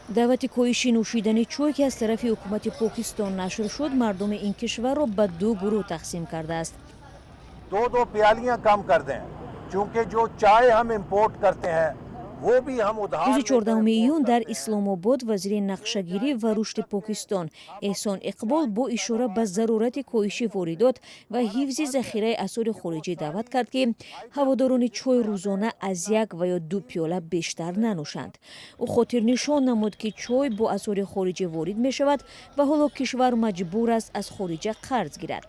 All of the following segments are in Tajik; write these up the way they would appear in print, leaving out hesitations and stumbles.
Даъвати коҳиши нӯшидани чой, ки аз тарафи ҳукумати Покистон нашр шуд, мардуми ин кишварро ба ду гурӯҳ тақсим кардааст. दो दो प्यालियां कम कर दें, चूंकि जो चाय हम इंपोर्ट करते हैं, वो भी हम उधार Рӯзи 14 июн дар Исломобод вазири нақшагирӣ ва рушди Покистон Эҳсон Иқбол бо ишора ба зарурати коҳиши воридот ва ҳифзи захираи асъори хориҷӣ даъват кард, ки ҳаводорони чой рӯзона аз як ва ё ду пиёла бештар нанӯшанд. Ӯ хотирнишон намуд, ки чой бо асъори хориҷӣ ворид мешавад ва ҳоло кишвар маҷбур аст аз хориҷа қарз гирад.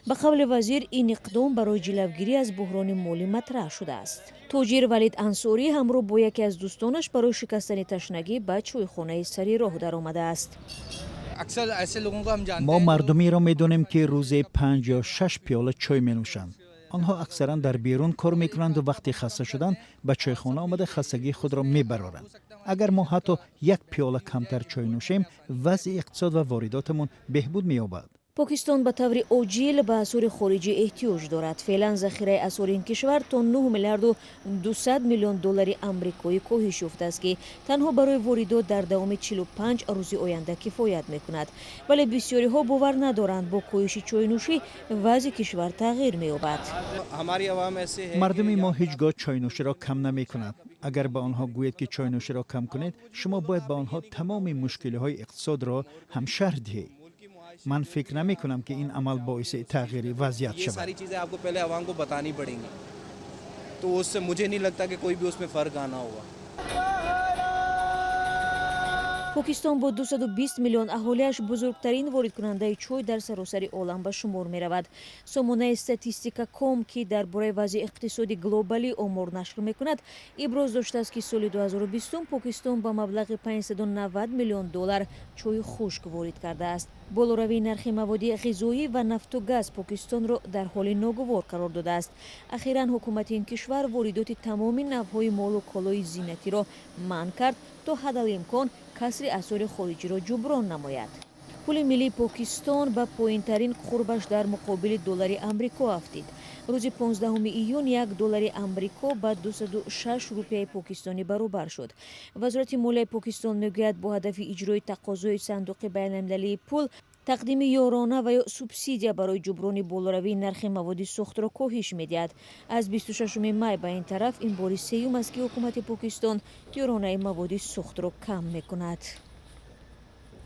Ба қавли вазир, ин иқдом барои ҷилавгирӣ аз буҳрони молӣ матраҳ шудааст. Тоҷир Валид Ансорӣ ҳамроҳ бо яке аз дӯстонаш барои шикастани ташнагӣ ба чойхонаи сари роҳ даромадааст. Мо мардумеро медонем, ки рӯзе панҷ ё шаш пиёла чой менӯшанд. Онҳо аксаран дар берун кор мекунанду вақте хаста шуданд, ба чойхона омада, хастагии худро мебароранд. Агар мо ҳатто як пиёла камтар чой нӯшем, вазъи иқтисод ва воридотамон беҳбуд меёбад. Покистон ба таври оҷил ба асъори хориҷӣ эҳтиёҷ дорад. Феълан захираи асъори ин кишвар то 9 миллиарду 200 миллион доллари амрикоӣ коҳиш ёфтааст, ки танҳо барои воридот дар давоми 45 рӯзи оянда кифоят мекунад. Вале бисёриҳо бовар надоранд, бо коҳиши чойнӯшӣ вазъи кишвар тағйир меёбад. Мардуми мо ҳеҷ гоҳ чойнӯширо кам намекунад. Агар ба онҳо гӯед, ки чойнӯширо кам кунед, шумо бояд ба онҳо тамоми мушкилиҳои иқтисодро ҳам шарҳ диҳед. Ман фикр намекунам, ки ин амал боиси тағйири вазъият шавад. तो उससे मुझे नहीं लगता कि कोई भी उसमें फ़र्क आना होगा। Покистон бо 220 миллион аҳолиаш бузургтарин воридкунандаи чой дар саросари олам ба шумор меравад. Сомонаи Статистика ком, ки дар бораи вазъи иқтисоди глобалӣ омор нашр мекунад, иброз доштааст, ки соли 2020 Покистон ба маблағи 590 миллион доллар чойи хушк ворид кардааст. Болоравии нархи маводи ғизоӣ ва нафту газ Покистонро дар ҳоли ногувор қарор додааст. Ахиран ҳукумати ин кишвар воридоти тамоми навъҳои молу колои зинатиро манъ кард, то ҳадалимкон касри асъори хориҷиро ҷуброн намояд. Пули миллии Покистон ба поинтарин қурбаш дар муқобили доллари Амрико афтид. Рӯзи 15 июн 1 доллари Амрико ба 206 рупияи покистонӣ баробар шуд. Вазорати молияи Покистон мегӯяд, бо ҳадафи иҷрои тақозои Сандуқи байналмилалии пул тақдими ёрона ва ё субсидия барои ҷуброни болоравии нархи маводи сӯхтро коҳиш медиҳад. Аз 26 май ба ин тараф ин бори сеюм аст, ки ҳукумати Покистон ёронаи маводи сӯхтро кам мекунад.